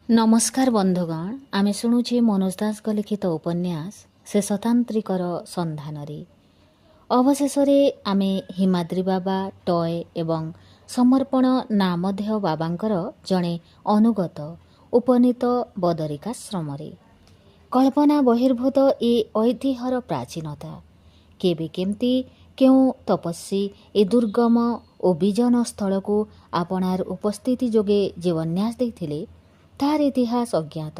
ନମସ୍କାର ବନ୍ଧୁଗଣ, ଆମେ ଶୁଣୁଛେ ମନୋଜ ଦାସଙ୍କ ଲିଖିତ ଉପନ୍ୟାସ ଶେଷ ତାନ୍ତ୍ରିକର ସନ୍ଧାନରେ। ଅବଶେଷରେ ଆମେ ହିମାଦ୍ରି ବାବା, ଟୟ ଏବଂ ସମର୍ପଣ ନାମଧେୟ ବାବାଙ୍କର ଜଣେ ଅନୁଗତ ଉପନୀତ ବଦରିକାଶ୍ରମରେ। କଳ୍ପନା ବହିର୍ଭୂତ ଏ ଐତିହ୍ୟର ପ୍ରାଚୀନତା। କେବେ କେମିତି କେଉଁ ତପସ୍ୱୀ ଏ ଦୁର୍ଗମ ଓ ବିଜନ ସ୍ଥଳକୁ ଆପଣାର ଉପସ୍ଥିତି ଯୋଗେ ଜୀବନ୍ୟାସ ଦେଇଥିଲେ, ତାର ଇତିହାସ ଅଜ୍ଞାତ।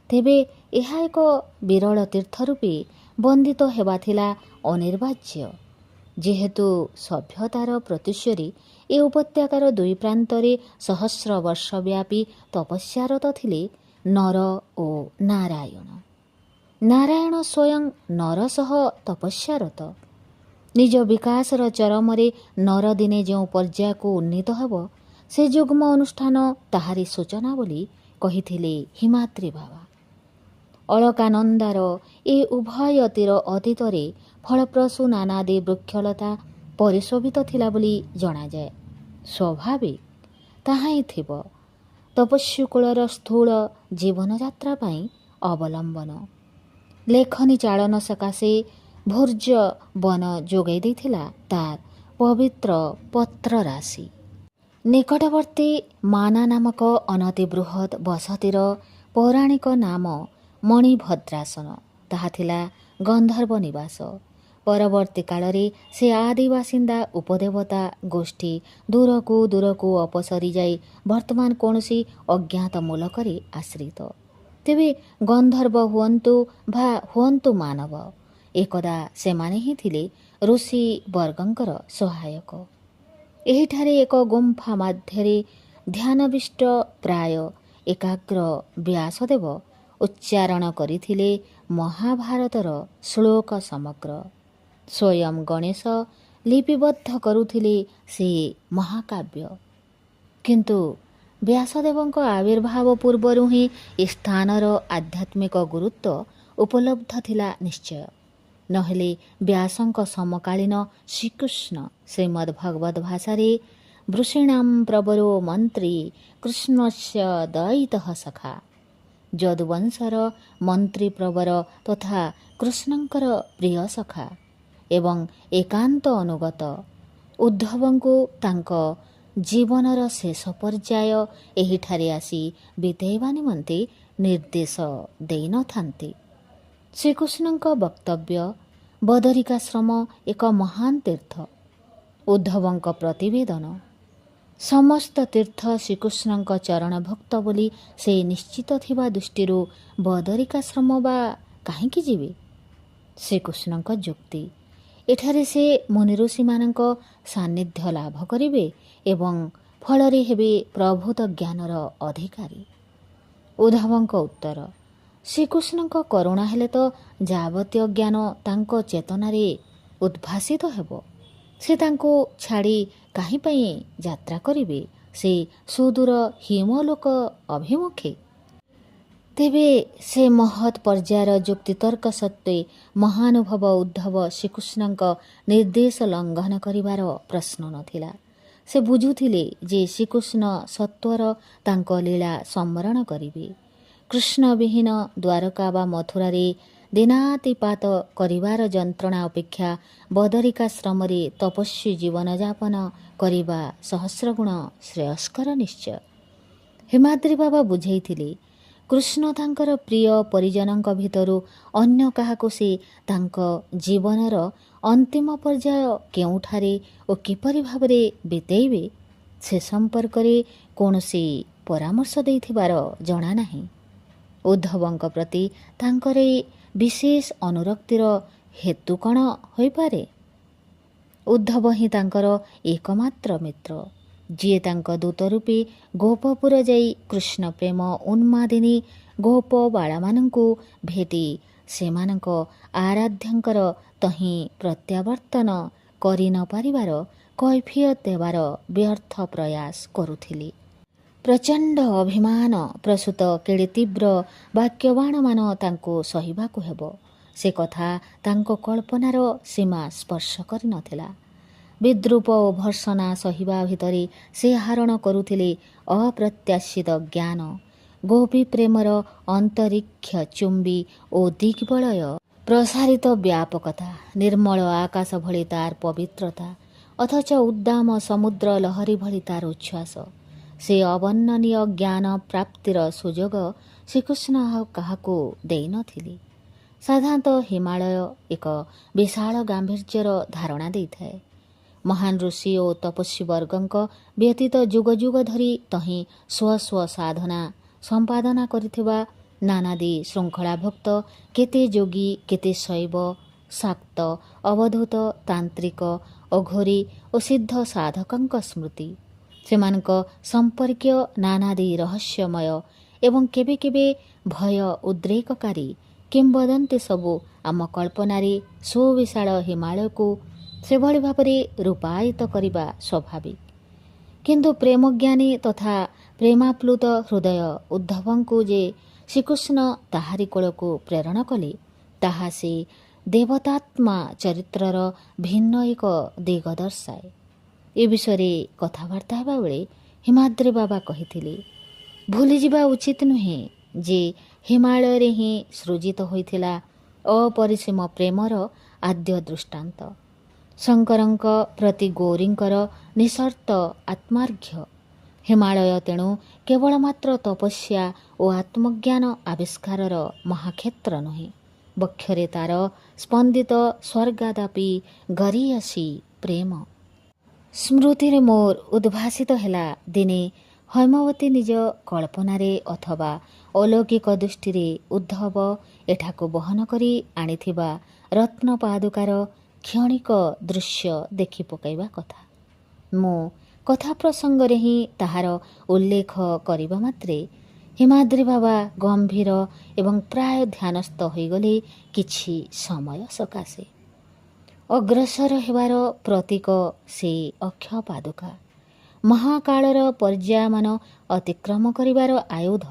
ତେବେ ଏହା ଏକ ବିରଳ ତୀର୍ଥ ରୂପେ ବନ୍ଦିତ ହେବା ଥିଲା ଅନିବାର୍ଯ୍ୟ, ଯେହେତୁ ସଭ୍ୟତାର ପ୍ରତ୍ୟୁଷରେ ଏ ଉପତ୍ୟକାର ଦୁଇ ପ୍ରାନ୍ତରେ ସହସ୍ର ବର୍ଷ ବ୍ୟାପୀ ତପସ୍ୟାରତ ଥିଲେ ନର ଓ ନାରାୟଣ। ନାରାୟଣ ସ୍ୱୟଂ ନର ସହ ତପସ୍ୟାରତ। ନିଜ ବିକାଶର ଚରମରେ ନର ଦିନେ ଯେଉଁ ପର୍ଯ୍ୟାୟକୁ ଉନ୍ନୀତ ହେବ, ସେ ଯୁଗ୍ମ ଅନୁଷ୍ଠାନ ତାହାରି ସୂଚନା ବୋଲି କହିଥିଲେ ହିମାଦ୍ରି ବାବା। ଅଳକାନନ୍ଦାର ଏ ଉଭୟ ତୀର ଅତୀତରେ ଫଳପ୍ରସୂ ନାନାଦି ବୃକ୍ଷଲତା ପରିଶୋଭିତ ଥିଲା ବୋଲି ଜଣାଯାଏ। ସ୍ୱାଭାବିକ, ତାହା ହିଁ ଥିବ ତପସ୍ୱୀକୁଳର ସ୍ଥୂଳ ଜୀବନଯାତ୍ରା ପାଇଁ ଅବଲମ୍ବନ। ଲେଖନୀ ଚାଳନ ସକାଶେ ଭୂର୍ଜ ବନ ଯୋଗାଇ ଦେଇଥିଲା ତାର ପବିତ୍ର ପତ୍ରରାଶି। ନିକଟବର୍ତ୍ତୀ ମାନା ନାମକ ଅନତି ବୃହତ୍ ବସତିର ପୌରାଣିକ ନାମ ମଣିଭଦ୍ରାସନ। ତାହା ଥିଲା ଗନ୍ଧର୍ବ ନିବାସ। ପରବର୍ତ୍ତୀ କାଳରେ ସେ ଆଦିବାସିନ୍ଦା ଉପଦେବତା ଗୋଷ୍ଠୀ ଦୂରକୁ ଦୂରକୁ ଅପସରି ଯାଇ ବର୍ତ୍ତମାନ କୌଣସି ଅଜ୍ଞାତ ମୂଲକରେ ଆଶ୍ରିତ। ତେବେ ଗନ୍ଧର୍ବ ହୁଅନ୍ତୁ ବା ହୁଅନ୍ତୁ ମାନବ, ଏକଦା ସେମାନେ ହିଁ ଥିଲେ ଋଷି ବର୍ଗଙ୍କର ସହାୟକ। ଏହିଠାରେ ଏକ ଗୁମ୍ଫା ମଧ୍ୟରେ ଧ୍ୟାନାବିଷ୍ଟ ପ୍ରାୟ ଏକାଗ୍ର ବ୍ୟାସଦେବ ଉଚ୍ଚାରଣ କରିଥିଲେ ମହାଭାରତର ଶ୍ଳୋକ ସମଗ୍ର। ସ୍ୱୟଂ ଗଣେଶ ଲିପିବଦ୍ଧ କରୁଥିଲେ ସେ ମହାକାବ୍ୟ। କିନ୍ତୁ ବ୍ୟାସଦେବଙ୍କ ଆବିର୍ଭାବ ପୂର୍ବରୁ ହିଁ ଏ ସ୍ଥାନର ଆଧ୍ୟାତ୍ମିକ ଗୁରୁତ୍ୱ ଉପଲବ୍ଧ ଥିଲା ନିଶ୍ଚୟ। ନହେଲେ ବ୍ୟାସଙ୍କ ସମକାଳୀନ ଶ୍ରୀକୃଷ୍ଣ ଶ୍ରୀମଦ୍ ଭଗବତ ଭାଷାରେ ବୃଷିଣାମ ପ୍ରବରୋ ମନ୍ତ୍ରୀ କୃଷ୍ଣସ୍ୟ ଦୟିତଃ ସଖା, ଯଦୁବଂଶର ମନ୍ତ୍ରୀ ପ୍ରବର ତଥା କୃଷ୍ଣଙ୍କର ପ୍ରିୟ ସଖା ଏବଂ ଏକାନ୍ତ ଅନୁଗତ ଉଦ୍ଧବଙ୍କୁ ତାଙ୍କ ଜୀବନର ଶେଷ ପର୍ଯ୍ୟାୟ ଏହିଠାରେ ଆସି ବିତେଇବା ନିମନ୍ତେ ନିର୍ଦ୍ଦେଶ ଦେଇନଥାନ୍ତେ। ଶ୍ରୀକୃଷ୍ଣଙ୍କ ବକ୍ତବ୍ୟ, ବଦରିକାଶ୍ରମ ଏକ ମହାନ ତୀର୍ଥ। ଉଦ୍ଧବଙ୍କ ପ୍ରତିବେଦନ, ସମସ୍ତ ତୀର୍ଥ ଶ୍ରୀକୃଷ୍ଣଙ୍କ ଚରଣଭକ୍ତ ବୋଲି ସେ ନିଶ୍ଚିତ ଥିବା ଦୃଷ୍ଟିରୁ ବଦରିକାଶ୍ରମ ବା କାହିଁକି ଯିବେ? ଶ୍ରୀକୃଷ୍ଣଙ୍କ ଯୁକ୍ତି, ଏଠାରେ ସେ ମୁନିଋଷିମାନଙ୍କ ସାନ୍ନିଧ୍ୟ ଲାଭ କରିବେ ଏବଂ ଫଳରେ ହେବେ ପ୍ରଭୂତ ଜ୍ଞାନର ଅଧିକାରୀ। ଉଦ୍ଧବଙ୍କ ଉତ୍ତର, ଶ୍ରୀକୃଷ୍ଣଙ୍କ କରୁଣା ହେଲେ ତ ଯାବତୀୟ ଜ୍ଞାନ ତାଙ୍କ ଚେତନାରେ ଉଦ୍ଭାସିତ ହେବ। ସେ ତାଙ୍କୁ ଛାଡ଼ି କାହିଁ ପାଇଁ ଯାତ୍ରା କରିବେ ସେ ସୁଦୂର ହିମଲୋକ ଅଭିମୁଖେ? ତେବେ ସେ ମହତ୍ ପର୍ଯ୍ୟାୟର ଯୁକ୍ତିତର୍କ ସତ୍ତ୍ୱେ ମହାନୁଭବ ଉଦ୍ଧବ ଶ୍ରୀକୃଷ୍ଣଙ୍କ ନିର୍ଦ୍ଦେଶ ଲଙ୍ଘନ କରିବାର ପ୍ରଶ୍ନ ନଥିଲା। ସେ ବୁଝୁଥିଲେ ଯେ ଶ୍ରୀକୃଷ୍ଣ ସତ୍ୱର ତାଙ୍କ ଲୀଳା ସମ୍ବରଣ କରିବେ। କୃଷ୍ଣବିହୀନ ଦ୍ୱାରକା ବା ମଥୁରାରେ ଦିନାତିପାତ କରିବାର ଯନ୍ତ୍ରଣା ଅପେକ୍ଷା ବଦରିକାଶ୍ରମରେ ତପସ୍ୱୀ ଜୀବନଯାପନ କରିବା ସହସ୍ରଗୁଣ ଶ୍ରେୟସ୍କର ନିଶ୍ଚୟ। ହିମାଦ୍ରି ବାବା ବୁଝେଇଥିଲେ, କୃଷ୍ଣ ତାଙ୍କର ପ୍ରିୟ ପରିଜନଙ୍କ ଭିତରୁ ଅନ୍ୟ କାହାକୁ ସେ ତାଙ୍କ ଜୀବନର ଅନ୍ତିମ ପର୍ଯ୍ୟାୟ କେଉଁଠାରେ ଓ କିପରି ଭାବରେ ବିତେଇବେ, ସେ ସମ୍ପର୍କରେ କୌଣସି ପରାମର୍ଶ ଦେଇଥିବାର ଜଣା ନାହିଁ। ଉଦ୍ଧବଙ୍କ ପ୍ରତି ତାଙ୍କର ଏ ବିଶେଷ ଅନୁରକ୍ତିର ହେତୁ କ'ଣ ହୋଇପାରେ? ଉଦ୍ଧବ ହିଁ ତାଙ୍କର ଏକମାତ୍ର ମିତ୍ର, ଯିଏ ତାଙ୍କ ଦୂତ ରୂପେ ଗୋପପୁର ଯାଇ କୃଷ୍ଣ ପ୍ରେମ ଉନ୍ମାଦିନୀ ଗୋପ ବାଳାମାନଙ୍କୁ ଭେଟି ସେମାନଙ୍କ ଆରାଧ୍ୟଙ୍କର ତହିଁ ପ୍ରତ୍ୟାବର୍ତ୍ତନ କରି ନ ପାରିବାର କୈଫିୟତ ଦେବାର ବ୍ୟର୍ଥ ପ୍ରୟାସ କରୁଥିଲେ। ପ୍ରଚଣ୍ଡ ଅଭିମାନ ପ୍ରସୂତ କେଡ଼େ ତୀବ୍ର ବାକ୍ୟବାଣମାନ ତାଙ୍କୁ ସହିବାକୁ ହେବ, ସେ କଥା ତାଙ୍କ କଳ୍ପନାର ସୀମା ସ୍ପର୍ଶ କରିନଥିଲା। ବିଦ୍ରୂପ ଓ ଭର୍ତ୍ସନା ସହିବା ଭିତରେ ସେ ଆହରଣ କରୁଥିଲେ ଅପ୍ରତ୍ୟାଶିତ ଜ୍ଞାନ, ଗୋପୀ ପ୍ରେମର ଅନ୍ତରୀକ୍ଷ ଚୁମ୍ବୀ ଓ ଦିଗ୍ବଳୟ ପ୍ରସାରିତ ବ୍ୟାପକତା, ନିର୍ମଳ ଆକାଶ ଭଳି ତାର ପବିତ୍ରତା, ଅଥଚ ଉଦ୍ଦାମ ସମୁଦ୍ର ଲହରୀ ଭଳି ତାର ଉଚ୍ଛ୍ୱାସ, ସେ ଅବର୍ଣ୍ଣନୀୟ ଜ୍ଞାନ ପ୍ରାପ୍ତିର ସୁଯୋଗ ଶ୍ରୀକୃଷ୍ଣ ଆଉ କାହାକୁ ଦେଇନଥିଲେ। ସାଧାରଣତଃ ହିମାଳୟ ଏକ ବିଶାଳ ଗାମ୍ଭୀର୍ଯ୍ୟର ଧାରଣା ଦେଇଥାଏ। ମହାନ ଋଷି ଓ ତପସ୍ୱୀ ବର୍ଗଙ୍କ ବ୍ୟତୀତ ଯୁଗ ଯୁଗ ଧରି ତହିଁ ସ୍ୱ ସ୍ୱ ସାଧନା ସମ୍ପାଦନା କରିଥିବା ନାନାଦି ଶୃଙ୍ଖଳାଭୁକ୍ତ କେତେ ଯୋଗୀ, କେତେ ଶୈବ, ଶାକ୍ତ, ଅବଧୂତ, ତାନ୍ତ୍ରିକ, ଅଘୋରୀ ଓ ସିଦ୍ଧ ସାଧକଙ୍କ ସ୍ମୃତି, ସେମାନଙ୍କ ସମ୍ପର୍କୀୟ ନାନାଦି ରହସ୍ୟମୟ ଏବଂ କେବେ କେବେ ଭୟ ଉଦ୍ରେକକାରୀ କିମ୍ବଦନ୍ତୀ ସବୁ ଆମ କଳ୍ପନାରେ ସୁବିଶାଳ ହିମାଳୟକୁ ସେଭଳି ଭାବରେ ରୂପାୟିତ କରିବା ସ୍ୱାଭାବିକ। କିନ୍ତୁ ପ୍ରେମଜ୍ଞାନୀ ତଥା ପ୍ରେମାପ୍ଲୁତ ହୃଦୟ ଉଦ୍ଧବଙ୍କୁ ଯେ ଶ୍ରୀକୃଷ୍ଣ ତାହାରି କୋଳକୁ ପ୍ରେରଣ କଲେ, ତାହା ସେ ଦେବତାତ୍ମା ଚରିତ୍ରର ଭିନ୍ନ ଏକ ଦିଗ ଦର୍ଶାଏ। ଏ ବିଷୟରେ କଥାବାର୍ତ୍ତା ହେବାବେଳେ ହିମାଦ୍ରି ବାବା କହିଥିଲେ, ଭୁଲିଯିବା ଉଚିତ ନୁହେଁ ଯେ ହିମାଳୟରେ ହିଁ ସୃଜିତ ହୋଇଥିଲା ଅପରିସୀମ ପ୍ରେମର ଆଦ୍ୟ ଦୃଷ୍ଟାନ୍ତ, ଶଙ୍କରଙ୍କ ପ୍ରତି ଗୌରୀଙ୍କର ନିଃସର୍ତ୍ତ ଆତ୍ମାର୍ଘ୍ୟ। ହିମାଳୟ ତେଣୁ କେବଳ ମାତ୍ର ତପସ୍ୟା ଓ ଆତ୍ମଜ୍ଞାନ ଆବିଷ୍କାରର ମହାକ୍ଷେତ୍ର ନୁହେଁ, ବକ୍ଷରେ ତାର ସ୍ପନ୍ଦିତ ସ୍ୱର୍ଗାଦପି ଗରୀୟସୀ ପ୍ରେମ। ସ୍ମୃତିରେ ମୋର ଉଦ୍ଭାସିତ ହେଲା, ଦିନେ ହୈମବତୀ ନିଜ କଳ୍ପନାରେ ଅଥବା ଅଲୌକିକ ଦୃଷ୍ଟିରେ ଉଦ୍ଧବ ଏଠାକୁ ବହନ କରି ଆଣିଥିବା ରତ୍ନପାଦୁକାର କ୍ଷଣିକ ଦୃଶ୍ୟ ଦେଖି ପକାଇବା କଥା। ମୁଁ କଥା ପ୍ରସଙ୍ଗରେ ହିଁ ତାହାର ଉଲ୍ଲେଖ କରିବା ମାତ୍ରେ ହିମାଦ୍ରି ବାବା ଗମ୍ଭୀର ଏବଂ ପ୍ରାୟ ଧ୍ୟାନସ୍ଥ ହୋଇଗଲେ କିଛି ସମୟ ସକାଶେ। ଅଗ୍ରସର ହେବାର ପ୍ରତୀକ ସେ ଅକ୍ଷୟ ପାଦୁକା, ମହାକାଳର ପର୍ଯ୍ୟାୟମାନ ଅତିକ୍ରମ କରିବାର ଆୟୁଧ।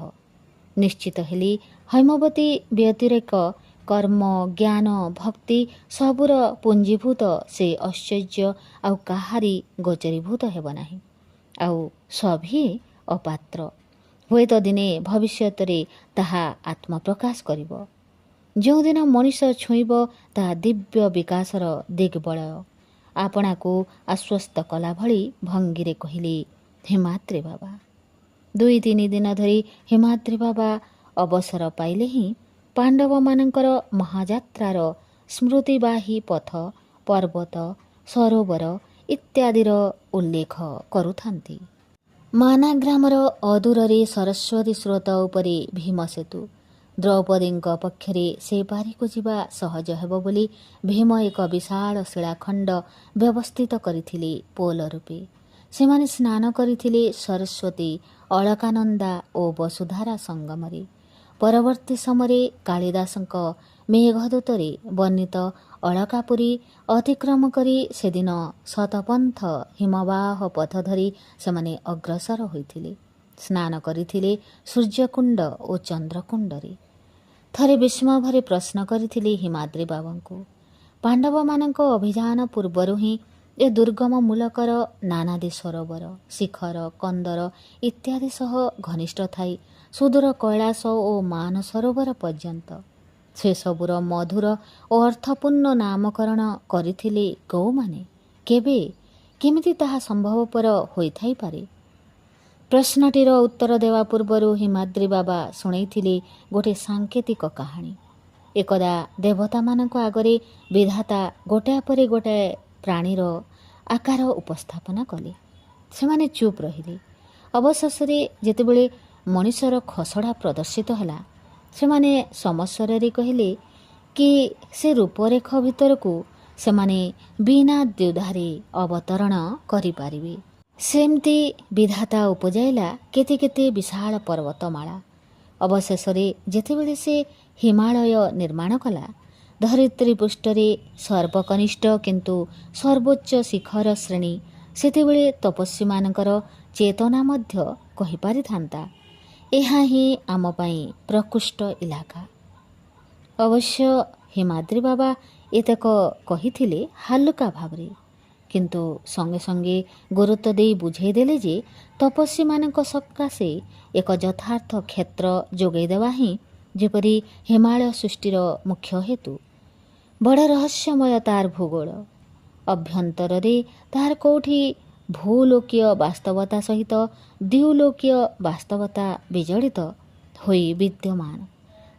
ନିଶ୍ଚିତ ହେଲି, ହୈମବତୀ ବ୍ୟତିରେକ କର୍ମ, ଜ୍ଞାନ, ଭକ୍ତି ସବୁର ପୁଞ୍ଜୀଭୂତ ସେ ଐଶ୍ୱର୍ଯ୍ୟ ଆଉ କାହାରି ଗୋଚରୀଭୂତ ହେବ ନାହିଁ। ଆଉ ସଭିଏ ଅପାତ୍ର। ହୁଏତ ଦିନେ ଭବିଷ୍ୟତରେ ତାହା ଆତ୍ମପ୍ରକାଶ କରିବ, ଯେଉଁଦିନ ମଣିଷ ଛୁଇଁବ ତାହା ଦିବ୍ୟ ବିକାଶର ଦିଗ୍ବଳୟ। ଆପଣାକୁ ଆଶ୍ୱସ୍ତ କଲା ଭଳି ଭଙ୍ଗୀରେ କହିଲେ ହିମାଦ୍ରି ବାବା। 2-3 ଦିନ ଧରି ହିମାଦ୍ରି ବାବା ଅବସର ପାଇଲେ ହିଁ ପାଣ୍ଡବମାନଙ୍କର ମହାଯାତ୍ରାର ସ୍ମୃତିବାହୀ ପଥ, ପର୍ବତ, ସରୋବର ଇତ୍ୟାଦିର ଉଲ୍ଲେଖ କରୁଥାନ୍ତି। ମାନାଗ୍ରାମର ଅଦୂରରେ ସରସ୍ୱତୀ ସ୍ରୋତ ଉପରେ ଭୀମ ସେତୁ। ଦ୍ରୌପଦୀଙ୍କ ପକ୍ଷରେ ସେ ପାରିକୁ ଯିବା ସହଜ ହେବ ବୋଲି ଭୀମ ଏକ ବିଶାଳ ଶିଳାଖଣ୍ଡ ବ୍ୟବସ୍ଥିତ କରିଥିଲେ ପୋଲ ରୂପେ। ସେମାନେ ସ୍ନାନ କରିଥିଲେ ସରସ୍ୱତୀ, ଅଳକାନନ୍ଦା ଓ ବସୁଧାରା ସଙ୍ଗମରେ। ପରବର୍ତ୍ତୀ ସମୟରେ କାଳିଦାସଙ୍କ ମେଘଦୂତରେ ବର୍ଣ୍ଣିତ ଅଳକାପୁରୀ ଅତିକ୍ରମ କରି ସେଦିନ ଶତପନ୍ଥ ହିମବାହ ପଥ ଧରି ସେମାନେ ଅଗ୍ରସର ହୋଇଥିଲେ। ସ୍ନାନ କରିଥିଲେ ସୂର୍ଯ୍ୟକୁଣ୍ଡ ଓ ଚନ୍ଦ୍ରକୁଣ୍ଡରେ। ଥରେ ବିସ୍ମୟ ଭରେ ପ୍ରଶ୍ନ କରିଥିଲି ହିମାଦ୍ରି ବାବାଙ୍କୁ, ପାଣ୍ଡବମାନଙ୍କ ଅଭିଯାନ ପୂର୍ବରୁ ହିଁ ଏ ଦୁର୍ଗମ ମୂଲକର ନାନାଦି ସରୋବର, ଶିଖର, କନ୍ଦର ଇତ୍ୟାଦି ସହ ଘନିଷ୍ଠ ଥାଇ ସୁଦୂର କୈଳାସ ଓ ମାନ ସରୋବର ପର୍ଯ୍ୟନ୍ତ ସେସବୁର ମଧୁର ଓ ଅର୍ଥପୂର୍ଣ୍ଣ ନାମକରଣ କରିଥିଲେ ଗୌମାନେ। କେବେ କେମିତି ତାହା ସମ୍ଭବପର ହୋଇଥାଇପାରେ? ପ୍ରଶ୍ନଟିର ଉତ୍ତର ଦେବା ପୂର୍ବରୁ ହିମାଦ୍ରି ବାବା ଶୁଣେଇଥିଲେ ଗୋଟିଏ ସାଙ୍କେତିକ କାହାଣୀ। ଏକଦା ଦେବତାମାନଙ୍କ ଆଗରେ ବିଧାତା ଗୋଟାଏ ପରେ ଗୋଟାଏ ପ୍ରାଣୀର ଆକାର ଉପସ୍ଥାପନା କଲେ। ସେମାନେ ଚୁପ୍ ରହିଲେ। ଅବଶେଷରେ ଯେତେବେଳେ ମଣିଷର ଖସଡ଼ା ପ୍ରଦର୍ଶିତ ହେଲା, ସେମାନେ ସମସ୍ୱରରେ କହିଲେ କି ସେ ରୂପରେଖ ଭିତରକୁ ସେମାନେ ବିନା ଦ୍ୱିଧାରେ ଅବତରଣ କରିପାରିବେ। ସେମିତି ବିଧାତା ଉପଜାଇଲା କେତେ କେତେ ବିଶାଳ ପର୍ବତମାଳା। ଅବଶେଷରେ ଯେତେବେଳେ ସେ ହିମାଳୟ ନିର୍ମାଣ କଲା, ଧରିତ୍ରୀ ପୃଷ୍ଠରେ ସର୍ବକନିଷ୍ଠ କିନ୍ତୁ ସର୍ବୋଚ୍ଚ ଶିଖର ଶ୍ରେଣୀ, ସେତେବେଳେ ତପସ୍ୱୀମାନଙ୍କର ଚେତନା ମଧ୍ୟ କହିପାରିଥାନ୍ତା, ଏହା ହିଁ ଆମ ପାଇଁ ପ୍ରକୃଷ୍ଟ ଇଲାକା। ଅବଶ୍ୟ ହିମାଦ୍ରି ବାବା ଏତକ କହିଥିଲେ ହାଲୁକା ଭାବରେ, କିନ୍ତୁ ସଙ୍ଗେ ସଙ୍ଗେ ଗୁରୁତ୍ୱ ଦେଇ ବୁଝେଇ ଦେଲେ ଯେ ତପସ୍ୱୀମାନଙ୍କ ସକାଶେ ଏକ ଯଥାର୍ଥ କ୍ଷେତ୍ର ଯୋଗାଇ ଦେବା ହିଁ ଯେପରି ହିମାଳୟ ସୃଷ୍ଟିର ମୁଖ୍ୟ ହେତୁ। ବଡ଼ ରହସ୍ୟମୟ ତାର ଭୂଗୋଳ। ଅଭ୍ୟନ୍ତରରେ ତାହାର କୋଉଠି ଭୂଲୋକୀୟ ବାସ୍ତବତା ସହିତ ଦ୍ୟୁଲୋକୀୟ ବାସ୍ତବତା ବିଜଡ଼ିତ ହୋଇ ବିଦ୍ୟମାନ।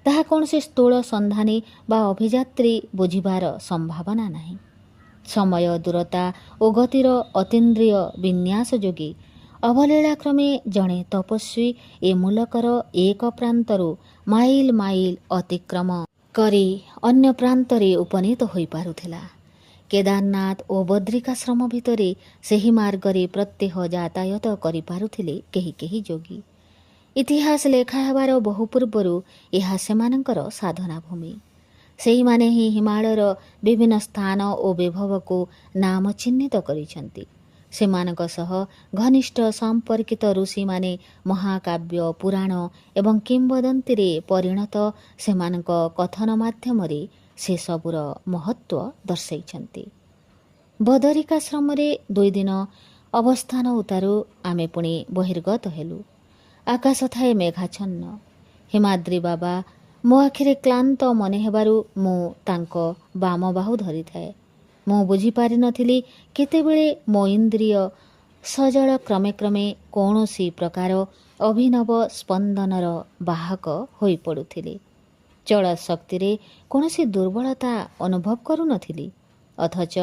ତାହା କୌଣସି ସ୍ଥୂଳ ସନ୍ଧାନୀ ବା ଅଭିଯାତ୍ରୀ ବୁଝିବାର ସମ୍ଭାବନା ନାହିଁ। ସମୟ, ଦୂରତା ଓ ଗତିର ଅତୀନ୍ଦ୍ରିୟ ବିନ୍ୟାସ ଯୋଗେ ଅବଲୀଳାକ୍ରମେ ଜଣେ ତପସ୍ୱୀ ଏ ମୂଲକର ଏକ ପ୍ରାନ୍ତରୁ ମାଇଲ ମାଇଲ ଅତିକ୍ରମ କରି ଅନ୍ୟ ପ୍ରାନ୍ତରେ ଉପନୀତ ହୋଇପାରୁଥିଲା। କେଦାରନାଥ ଓ ବଦ୍ରିକାଶ୍ରମ ଭିତରେ ସେହି ମାର୍ଗରେ ପ୍ରତ୍ୟହ ଯାତାୟାତ କରିପାରୁଥିଲେ କେହି କେହି ଯୋଗୀ। ଇତିହାସ ଲେଖା ହେବାର ବହୁ ପୂର୍ବରୁ ଏହା ସେମାନଙ୍କର ସାଧନା ଭୂମି। ସେଇମାନେ ହିଁ ହିମାଳୟର ବିଭିନ୍ନ ସ୍ଥାନ ଓ ବିଭବକୁ ନାମ ଚିହ୍ନିତ କରିଛନ୍ତି। ସେମାନଙ୍କ ସହ ଘନିଷ୍ଠ ସମ୍ପର୍କିତ ଋଷିମାନେ ମହାକାବ୍ୟ, ପୁରାଣ ଏବଂ କିମ୍ବଦନ୍ତୀରେ ପରିଣତ ସେମାନଙ୍କ କଥନ ମାଧ୍ୟମରେ ସେସବୁର ମହତ୍ତ୍ୱ ଦର୍ଶାଇଛନ୍ତି। ବଦରିକାଶ୍ରମରେ 2 ଦିନ ଅବସ୍ଥାନ ଉତ୍ତାରୁ ଆମେ ପୁଣି ବହିର୍ଗତ ହେଲୁ। ଆକାଶ ଥାଏ ମେଘାଚ୍ଛନ୍ନ। ହିମାଦ୍ରି ବାବା ମୋ ଆଖିରେ କ୍ଳାନ୍ତ ମନେ ହେବାରୁ ମୁଁ ତାଙ୍କ ବାମ ବାହୁ ଧରିଥାଏ। ମୁଁ ବୁଝିପାରିନଥିଲି କେତେବେଳେ ମୋ ଇନ୍ଦ୍ରିୟ ସଜଳ କ୍ରମେ କ୍ରମେ କୌଣସି ପ୍ରକାର ଅଭିନବ ସ୍ପନ୍ଦନର ବାହକ ହୋଇପଡ଼ୁଥିଲି। ଚଳ ଶକ୍ତିରେ କୌଣସି ଦୁର୍ବଳତା ଅନୁଭବ କରୁନଥିଲି, ଅଥଚ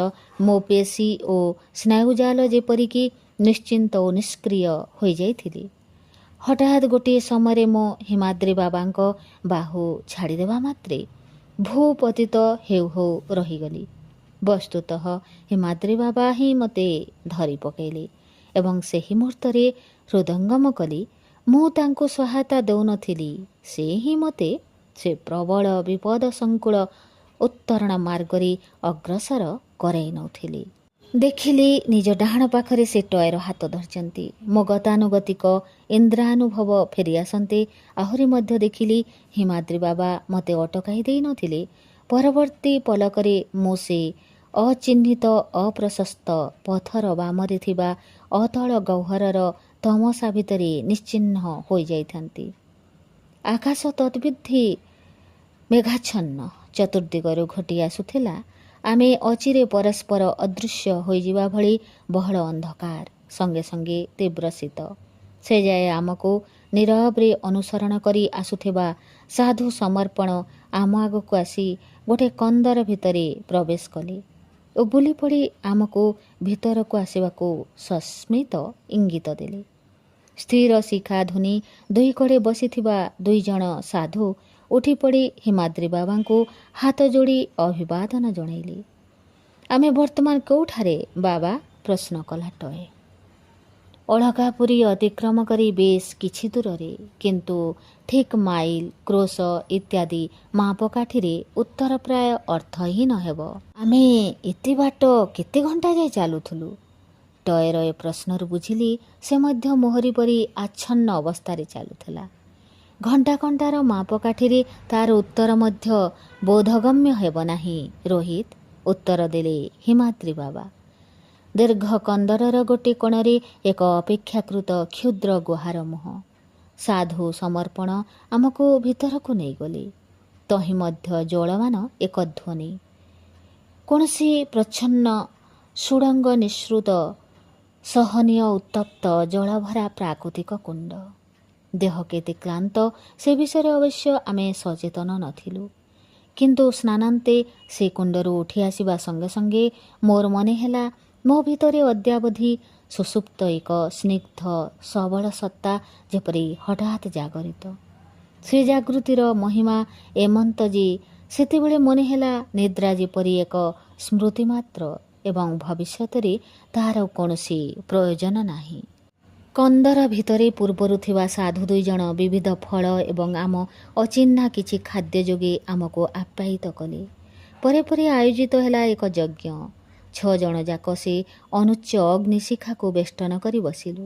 ମୋ ପେଶୀ ଓ ସ୍ନାୟୁଜାଲ ଯେପରିକି ନିଶ୍ଚିନ୍ତ ଓ ନିଷ୍କ୍ରିୟ ହୋଇଯାଇଥିଲି। ହଠାତ୍ ଗୋଟିଏ ସମୟରେ ମୁଁ ହିମାଦ୍ରି ବାବାଙ୍କ ବାହୁ ଛାଡ଼ିଦେବା ମାତ୍ରେ ଭୂପତିତ ହେଉ ହେଉ ରହିଗଲି। ବସ୍ତୁତଃ ହିମାଦ୍ରି ବାବା ହିଁ ମୋତେ ଧରି ପକାଇଲେ ଏବଂ ସେହି ମୁହୂର୍ତ୍ତରେ ହୃଦୟଙ୍ଗମ କଲି, ମୁଁ ତାଙ୍କୁ ସହାୟତା ଦେଉନଥିଲି, ସେ ହିଁ ମୋତେ ସେ ପ୍ରବଳ ବିପଦ ସଂକୁଳ ଉତ୍ତରଣ ମାର୍ଗରେ ଅଗ୍ରସର କରାଇ ନେଉଥିଲେ। ଦେଖିଲି, ନିଜ ଡାହାଣ ପାଖରେ ସେ ଟଏର ହାତ ଧରିଛନ୍ତି। ମୋ ଗତାନୁଗତିକ ଇନ୍ଦ୍ରାନୁଭବ ଫେରି ଆସନ୍ତେ ଆହୁରି ମଧ୍ୟ ଦେଖିଲି, ହିମାଦ୍ରି ବାବା ମୋତେ ଅଟକାଇ ଦେଇନଥିଲେ ପରବର୍ତ୍ତୀ ପଲକରେ ମୁଁ ସେ ଅଚିହ୍ନିତ ଅପ୍ରଶସ୍ତ ପଥର ବାମରେ ଥିବା ଅତଳ ଗହ୍ୱରର ତମସା ଭିତରେ ନିଶ୍ଚିହ୍ନ ହୋଇଯାଇଥାନ୍ତି। ଆକାଶ ତଦ୍ବିଧି ମେଘାଚ୍ଛନ୍ନ। ଚତୁର୍ଦିଗରୁ ଘୋଟି ଆସୁଥିଲା ଆମେ ଅଚିରେ ପରସ୍ପର ଅଦୃଶ୍ୟ ହୋଇଯିବା ଭଳି ବହଳ ଅନ୍ଧକାର, ସଙ୍ଗେ ସଙ୍ଗେ ତୀବ୍ର ଶୀତ। ସେ ଯାଏ ଆମକୁ ନୀରବରେ ଅନୁସରଣ କରି ଆସୁଥିବା ସାଧୁ ସମର୍ପଣ ଆମ ଆଗକୁ ଆସି ଗୋଟେ କନ୍ଦର ଭିତରେ ପ୍ରବେଶ କଲେ ଓ ବୁଲିପଡ଼ି ଆମକୁ ଭିତରକୁ ଆସିବାକୁ ସସ୍ମିତ ଇଙ୍ଗିତ ଦେଲେ। ସ୍ଥିର ଶିଖା ଧୁନି ଦୁଇ କଡ଼େ ବସିଥିବା ଦୁଇ ଜଣ ସାଧୁ ଉଠିପଡ଼ି ହିମାଦ୍ରି ବାବାଙ୍କୁ ହାତ ଯୋଡ଼ି ଅଭିବାଦନ ଜଣାଇଲେ। "ଆମେ ବର୍ତ୍ତମାନ କେଉଁଠାରେ, ବାବା?" ପ୍ରଶ୍ନ କଲା ଟଏ। ଅଳକାପୁରୀ ଅତିକ୍ରମ କରି ବେଶ କିଛି ଦୂରରେ, କିନ୍ତୁ ଠିକ୍ ମାଇଲ, କ୍ରୋଶ ଇତ୍ୟାଦି ମାପକାଠିରେ ଉତ୍ତର ପ୍ରାୟ ଅର୍ଥହୀନ ହେବ। "ଆମେ ଏତେ ବାଟ କେତେ ଘଣ୍ଟା ଯାଏ ଚାଲୁଥିଲୁ?" ଟଏର ଏ ପ୍ରଶ୍ନରୁ ବୁଝିଲି, ସେ ମଧ୍ୟ ମୋହରି ପରି ଆଚ୍ଛନ୍ନ ଅବସ୍ଥାରେ ଚାଲୁଥିଲା। ଘଣ୍ଟା କଣ୍ଟାର ମାପକାଠିରେ ତାର ଉତ୍ତର ମଧ୍ୟ ବୋଧଗମ୍ୟ ହେବ ନାହିଁ, ରୋହିତ, ଉତ୍ତର ଦେଲେ ହିମାଦ୍ରି ବାବା। ଦୀର୍ଘ କନ୍ଦରର ଗୋଟିଏ କୋଣରେ ଏକ ଅପେକ୍ଷାକୃତ କ୍ଷୁଦ୍ର ଗୁହାର ମୁହଁ। ସାଧୁ ସମର୍ପଣ ଆମକୁ ଭିତରକୁ ନେଇଗଲେ। ତହିଁ ମଧ୍ୟ ଜ୍ୱଳମାନ ଏକ ଧ୍ୱନି। କୌଣସି ପ୍ରଚ୍ଛନ୍ନ ସୁଡ଼ଙ୍ଗ ନିଃସୃତ ସହନୀୟ ଉତ୍ତପ୍ତ ଜଳଭରା ପ୍ରାକୃତିକ କୁଣ୍ଡ। ଦେହ କେତେ କ୍ଳାନ୍ତ ସେ ବିଷୟରେ ଅବଶ୍ୟ ଆମେ ସଚେତନ ନଥିଲୁ, କିନ୍ତୁ ସ୍ନାନାନ୍ତେ ସେ କୁଣ୍ଡରୁ ଉଠି ଆସିବା ସଙ୍ଗେ ସଙ୍ଗେ ମୋର ମନେ ହେଲା, ମୋ ଭିତରେ ଅଦ୍ୟାବଧି ସୁଷୁପ୍ତ ଏକ ସ୍ନିଗ୍ଧ ସବଳ ସତ୍ତା ଯେପରି ହଠାତ୍ ଜାଗରିତ। ସେ ଜାଗୃତିର ମହିମା ଏମନ୍ତ ଯେ ସେତେବେଳେ ମନେ ହେଲା, ନିଦ୍ରା ଯେପରି ଏକ ସ୍ମୃତି ମାତ୍ର ଏବଂ ଭବିଷ୍ୟତରେ ତାହାର କୌଣସି ପ୍ରୟୋଜନ ନାହିଁ। କନ୍ଦର ଭିତରେ ପୂର୍ବରୁ ଥିବା ସାଧୁ ଦୁଇ ଜଣ ବିବିଧ ଫଳ ଏବଂ ଆମ ଅଚିହ୍ନା କିଛି ଖାଦ୍ୟ ଯୋଗେ ଆମକୁ ଆପ୍ୟାୟିତ କଲେ। ପରେ ପରେ ଆୟୋଜିତ ହେଲା ଏକ ଯଜ୍ଞ। ଛଅ ଜଣ ଯାକ ସେ ଅନୁଚ୍ଚ ଅଗ୍ନିଶିଖାକୁ ବେଷ୍ଟନ କରି ବସିଲୁ।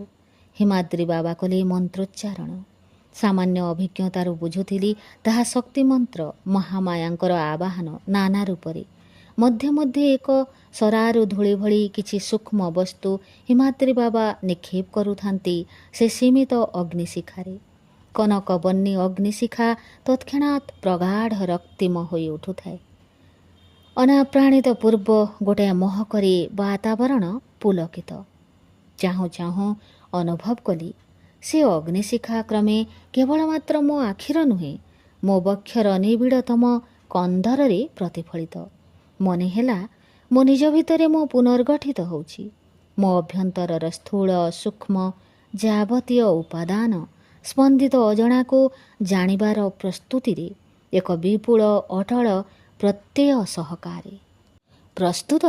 ହିମାଦ୍ରି ବାବା କଲେ ମନ୍ତ୍ରୋଚ୍ଚାରଣ। ସାମାନ୍ୟ ଅଭିଜ୍ଞତାରୁ ବୁଝୁଥିଲି, ତାହା ଶକ୍ତି ମନ୍ତ୍ର, ମହାମାୟାଙ୍କର ଆବାହନ ନାନା ରୂପରେ। ମଧ୍ୟେ ମଧ୍ୟେ ଏକ ସରାରୁ ଧୂଳି ଭଳି କିଛି ସୂକ୍ଷ୍ମ ବସ୍ତୁ ହିମାଦ୍ରି ବାବା ନିକ୍ଷେପ କରୁଥାନ୍ତି ସେ ସୀମିତ ଅଗ୍ନିଶିଖାରେ। କନକବର୍ଣ୍ଣୀ ଅଗ୍ନିଶିଖା ତତ୍କ୍ଷଣାତ୍ ପ୍ରଗାଢ଼ ରକ୍ତିମ ହୋଇ ଉଠୁଥାଏ। ଅନାପ୍ରାଣିତ ପୂର୍ବ ଗୋଟାଏ ମହକରେ ବାତାବରଣ ପୁଲକିତ। ଚାହୁଁ ଚାହୁଁ ଅନୁଭବ କଲି, ସେ ଅଗ୍ନିଶିଖା କ୍ରମେ କେବଳ ମାତ୍ର ମୋ ଆଖିର ନୁହେଁ, ମୋ ବକ୍ଷର ନିବିଡ଼ତମ କନ୍ଦରରେ ପ୍ରତିଫଳିତ। ମନେ ହେଲା ମୋ ନିଜ ଭିତରେ ମୁଁ ପୁନର୍ଗଠିତ ହେଉଛି। ମୋ ଅଭ୍ୟନ୍ତରର ସ୍ଥୂଳ ସୂକ୍ଷ୍ମ ଯାବତୀୟ ଉପାଦାନ ସ୍ପନ୍ଦିତ ଅଜଣାକୁ ଜାଣିବାର ପ୍ରସ୍ତୁତିରେ ଏକ ବିପୁଳ ଅଟଳ ପ୍ରତ୍ୟୟ ସହକାରେ। ପ୍ରସ୍ତୁତ?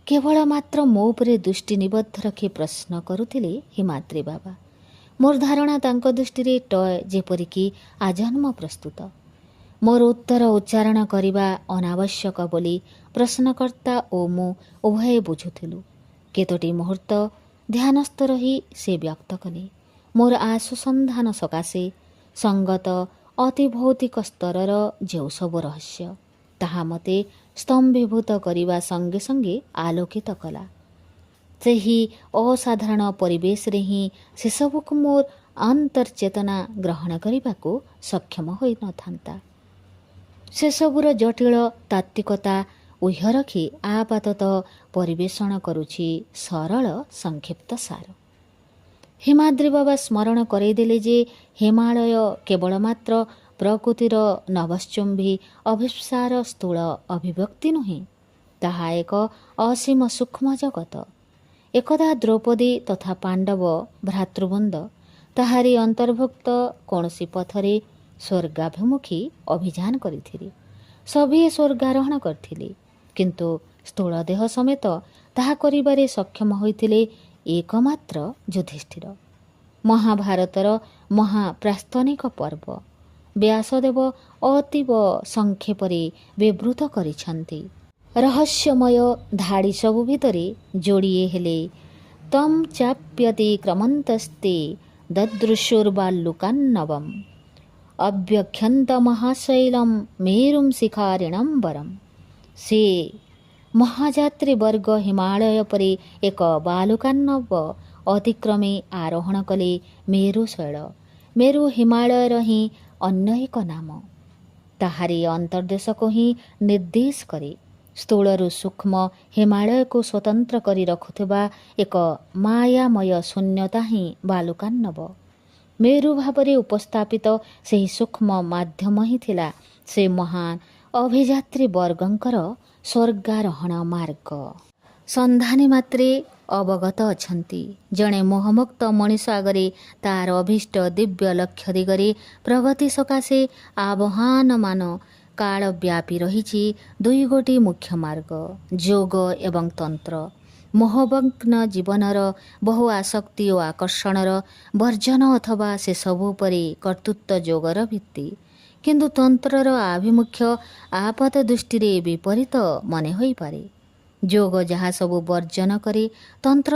କେବଳ ମାତ୍ର ମୋ ଉପରେ ଦୃଷ୍ଟି ନିବଦ୍ଧ ରଖି ପ୍ରଶ୍ନ କରୁଥିଲେ ହିମାଦ୍ରି ବାବା। ମୋର ଧାରଣା, ତାଙ୍କ ଦୃଷ୍ଟିରେ ଟୟ ଯେପରିକି ଆଜନ୍ମ ପ୍ରସ୍ତୁତ। ମୋର ଉତ୍ତର ଉଚ୍ଚାରଣ କରିବା ଅନାବଶ୍ୟକ ବୋଲି ପ୍ରଶ୍ନକର୍ତ୍ତା ଓ ମୁଁ ଉଭୟେ ବୁଝୁଥିଲୁ। କେତୋଟି ମୁହୂର୍ତ୍ତ ଧ୍ୟାନସ୍ଥ ରହି ସେ ବ୍ୟକ୍ତ କଲେ, ମୋର ଆଶୁସନ୍ଧାନ ସକାଶେ ସଙ୍ଗତ ଅତି ଭୌତିକ ସ୍ତରର ଯେଉଁ ସବୁ ରହସ୍ୟ, ତାହା ମୋତେ ସ୍ତମ୍ଭୀଭୂତ କରିବା ସଙ୍ଗେ ସଙ୍ଗେ ଆଲୋକିତ କଲା। ସେହି ଅସାଧାରଣ ପରିବେଶରେ ହିଁ ସେସବୁକୁ ମୋର ଅନ୍ତର୍ଚେତନା ଗ୍ରହଣ କରିବାକୁ ସକ୍ଷମ ହୋଇନଥାନ୍ତା। ସେସବୁର ଜଟିଳ ତାତ୍ତ୍ୱିକତା ଉହ୍ୟ ରଖି ଆପାତତଃ ପରିବେଷଣ କରୁଛି ସରଳ ସଂକ୍ଷିପ୍ତ ସାର। ହିମାଦ୍ରି ବାବା ସ୍ମରଣ କରେଇଦେଲେ ଯେ ହିମାଳୟ କେବଳ ମାତ୍ର ପ୍ରକୃତିର ନଭଶ୍ଚୁମ୍ବୀ ଅଭିପ୍ସାର ସ୍ଥୂଳ ଅଭିବ୍ୟକ୍ତି ନୁହେଁ, ତାହା ଏକ ଅସୀମ ସୂକ୍ଷ୍ମ ଜଗତ। ଏକଦା ଦ୍ରୌପଦୀ ତଥା ପାଣ୍ଡବ ଭ୍ରାତୃବୃନ୍ଦ ତାହାରି ଅନ୍ତର୍ଭୁକ୍ତ କୌଣସି ପଥରେ ସ୍ୱର୍ଗାଭିମୁଖୀ ଅଭିଯାନ କରିଥିଲେ। ସଭିଏ ସ୍ୱର୍ଗାରୋହଣ କରିଥିଲେ, କିନ୍ତୁ ସ୍ଥୂଳ ଦେହ ସମେତ ତାହା କରିବାରେ ସକ୍ଷମ ହୋଇଥିଲେ ଏକମାତ୍ର ଯୁଧିଷ୍ଠିର। ମହାଭାରତର ମହାପ୍ରାସ୍ଥନିକ ପର୍ବ ବ୍ୟାସଦେବ ଅତୀବ ସଂକ୍ଷେପରେ ବିବୃତ କରିଛନ୍ତି। ରହସ୍ୟମୟ ଧାଡ଼ି ସବୁ ଭିତରେ ଯୋଡ଼ିଏ ହେଲେ, ତମ୍ ଚାପ୍ୟତି କ୍ରମନ୍ତସ୍ତେ ଦଦୃଶୁର୍ବାଲ୍ଲୁକାନ୍ନବମ୍ ଅବ୍ୟକ୍ଷନ୍ତ ମହାଶୈଳಂ ମେରୁಂ ଶିଖାରିଣಂ ବରମ୍। ସେ ମହାଯାତ୍ରୀ ବର୍ଗ ହିମାଳୟ ପରି ଏକ ବାଲୁକାର୍ଣ୍ଣବ ଅତିକ୍ରମେ ଆରୋହଣ କଲେ ମେରୁ ଶୈଳ। ମେରୁ ହିମାଳୟର ହିଁ ଅନ୍ୟ ଏକ ନାମ। ତାହାରି ଅନ୍ତର୍ଦେଶକୁ ହିଁ ନିର୍ଦ୍ଦେଶ କରେ। ସ୍ଥୂଳରୁ ସୂକ୍ଷ୍ମ ହିମାଳୟକୁ ସ୍ୱତନ୍ତ୍ର କରି ରଖୁଥିବା ଏକ ମାୟାମୟ ଶୂନ୍ୟତା ହିଁ ବାଲୁକାର୍ଣ୍ଣବ। ମେରୁ ଭାବରେ ଉପସ୍ଥାପିତ ସେହି ସୂକ୍ଷ୍ମ ମାଧ୍ୟମ ହିଁ ଥିଲା ସେ ମହାନ ଅଭିଯାତ୍ରୀ ବର୍ଗଙ୍କର ସ୍ୱର୍ଗାରୋହଣ ମାର୍ଗ। ସନ୍ଧାନୀ ମାତ୍ରେ ଅବଗତ ଅଛନ୍ତି, ଜଣେ ମୋହମୁକ୍ତ ମଣିଷ ଆଗରେ ତାର ଅଭୀଷ୍ଟ ଦିବ୍ୟ ଲକ୍ଷ୍ୟ ଦିଗରେ ପ୍ରଗତି ସକାଶେ ଆବହାନମାନ କାଳବ୍ୟାପୀ ରହିଛି ଦୁଇଗୋଟି ମୁଖ୍ୟ ମାର୍ଗ, ଯୋଗ ଏବଂ ତନ୍ତ୍ର। ମୋହମଗ୍ନ ଜୀବନର ବହୁ ଆସକ୍ତି ଓ ଆକର୍ଷଣର ବର୍ଜନ ଅଥବା ସେସବୁ ଉପରେ କର୍ତ୍ତୃତ୍ୱ ଯୋଗର ଭିତ୍ତି। କିନ୍ତୁ ତନ୍ତ୍ରର ଆଭିମୁଖ୍ୟ ଆପାତ ଦୃଷ୍ଟିରେ ବିପରୀତ ମନେ ହୋଇପାରେ। ଯୋଗ ଯାହା ସବୁ ବର୍ଜନ କରେ, ତନ୍ତ୍ର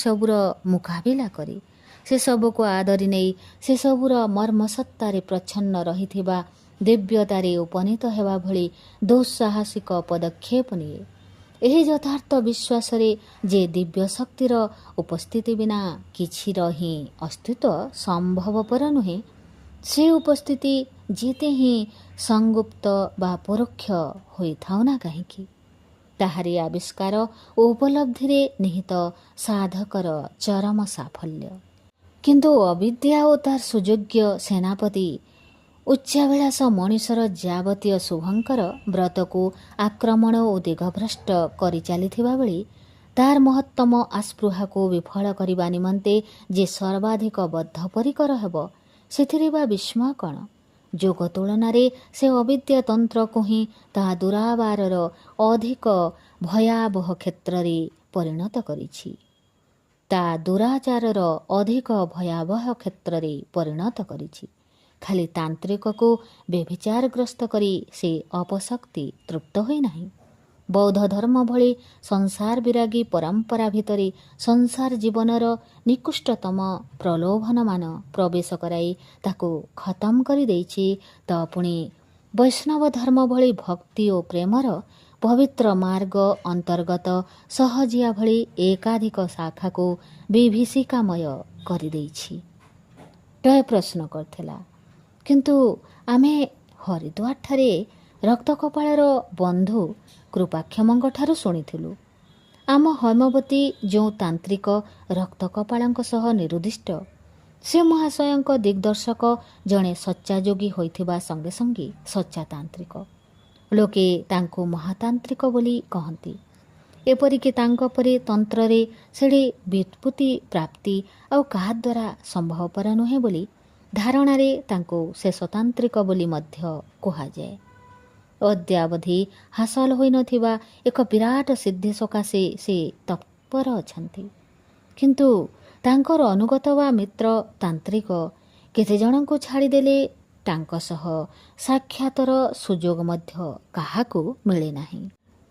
ସବୁର ମୁକାବିଲା କରେ। ସେସବୁକୁ ଆଦରି ନେଇ ସେସବୁର ମର୍ମସତ୍ତାରେ ପ୍ରଚ୍ଛନ୍ନ ରହିଥିବା ଦିବ୍ୟତାରେ ଉପନୀତ ହେବା ଭଳି ଦୁଃସାହସିକ ପଦକ୍ଷେପ ନିଏ, ଏହି ଯଥାର୍ଥ ବିଶ୍ୱାସରେ ଯେ ଦିବ୍ୟ ଶକ୍ତିର ଉପସ୍ଥିତି ବିନା କିଛିର ହିଁ ଅସ୍ତିତ୍ୱ ସମ୍ଭବପର ନୁହେଁ, ସେ ଉପସ୍ଥିତି ଯେତେ ହିଁ ସଂଗୁପ୍ତ ବା ପରୋକ୍ଷ ହୋଇଥାଉ ନା କାହିଁକି। ତାହାରି ଆବିଷ୍କାର ଓ ଉପଲବ୍ଧିରେ ନିହିତ ସାଧକର ଚରମ ସାଫଲ୍ୟ। କିନ୍ତୁ ଅବିଦ୍ୟା ଓ ତାର ସୁଯୋଗ୍ୟ ସେନାପତି ଉଚ୍ଚାଭିଳାଷ ମଣିଷର ଯାବତୀୟ ଶୁଭଙ୍କର ବ୍ରତକୁ ଆକ୍ରମଣ ଓ ଦିଗଭ୍ରଷ୍ଟ କରିଚାଲିଥିବା ବେଳେ ତାର ମହତ୍ତମ ଆସ୍ପୃହାକୁ ବିଫଳ କରିବା ନିମନ୍ତେ ଯେ ସର୍ବାଧିକ ବଦ୍ଧପରିକର ହେବ, ସେଥିରେ ବା ବିସ୍ମୟ କ'ଣ? ଯୋଗ ତୁଳନାରେ ସେ ଅବିଦ୍ୟା ତନ୍ତ୍ରକୁ ହିଁ ତାହା ଦୁରାବାରର ଅଧିକ ଭୟାବହ କ୍ଷେତ୍ରରେ ପରିଣତ କରିଛି। ତା ଦୁରାଚାରର ଅଧିକ ଭୟାବହ କ୍ଷେତ୍ରରେ ପରିଣତ କରିଛି। ଖାଲି ତାନ୍ତ୍ରିକକୁ ବ୍ୟଭିଚାରଗ୍ରସ୍ତ କରି ସେ ଅପଶକ୍ତି ତୃପ୍ତ ହୋଇନାହିଁ। ବୌଦ୍ଧ ଧର୍ମ ଭଳି ସଂସାର ବିରାଗୀ ପରମ୍ପରା ଭିତରେ ସଂସାର ଜୀବନର ନିକୃଷ୍ଟତମ ପ୍ରଲୋଭନମାନ ପ୍ରବେଶ କରାଇ ତାକୁ ଖତମ କରିଦେଇଛି ତ ପୁଣି ବୈଷ୍ଣବ ଧର୍ମ ଭଳି ଭକ୍ତି ଓ ପ୍ରେମର ପବିତ୍ର ମାର୍ଗ ଅନ୍ତର୍ଗତ ସହଜିଆ ଭଳି ଏକାଧିକ ଶାଖାକୁ ବିଭୀଷିକାମୟ କରିଦେଇଛି। ଟୟ ପ୍ରଶ୍ନ କରିଥିଲା, କିନ୍ତୁ ଆମେ ହରିଦ୍ୱାରଠାରେ ରକ୍ତକପାଳର ବନ୍ଧୁ କୃପାକ୍ଷମଙ୍କଠାରୁ ଶୁଣିଥିଲୁ, ଆମ হৈମବତୀ ଯେଉଁ ତାନ୍ତ୍ରିକ ରକ୍ତକପାଳଙ୍କ ସହ ନିରୁଦ୍ଦିଷ୍ଟ, ସେ ମହାଶୟଙ୍କ ଦିଗ୍ଦର୍ଶକ ଜଣେ ସଚ୍ଚା ଯୋଗୀ ହୋଇଥିବା ସଙ୍ଗେ ସଙ୍ଗେ ସଚ୍ଚା ତାନ୍ତ୍ରିକ। ଲୋକେ ତାଙ୍କୁ ମହାତାନ୍ତ୍ରିକ ବୋଲି କହନ୍ତି। ଏପରିକି ତାଙ୍କ ପରି ତନ୍ତ୍ରରେ ସେଠି ବ୍ୟୁତ୍ପତ୍ତି ପ୍ରାପ୍ତି ଆଉ କାହା ଦ୍ୱାରା ସମ୍ଭବପର ନୁହେଁ ବୋଲି ଧାରଣାରେ ତାଙ୍କୁ ଶେଷତାନ୍ତ୍ରିକ ବୋଲି ମଧ୍ୟ କୁହାଯାଏ। ଅଦ୍ୟାବଧି ହାସଲ ହୋଇନଥିବା ଏକ ବିରାଟ ସିଦ୍ଧି ସକାଶେ ସେ ତତ୍ପର ଅଛନ୍ତି। କିନ୍ତୁ ତାଙ୍କର ଅନୁଗତ ବା ମିତ୍ର ତାନ୍ତ୍ରିକ କେତେଜଣଙ୍କୁ ଛାଡ଼ିଦେଲେ ତାଙ୍କ ସହ ସାକ୍ଷାତର ସୁଯୋଗ ମଧ୍ୟ କାହାକୁ ମିଳେ ନାହିଁ।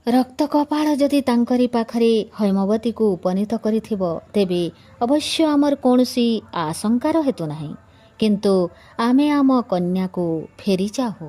ରକ୍ତକପାଳ ଯଦି ତାଙ୍କରି ପାଖରେ হৈମବତୀକୁ ଉପନୀତ କରିଥିବ, ତେବେ ଅବଶ୍ୟ ଆମର କୌଣସି ଆଶଙ୍କାର ହେତୁ ନାହିଁ। କିନ୍ତୁ ଆମେ ଆମ କନ୍ୟାକୁ ଫେରି ଚାହୁ।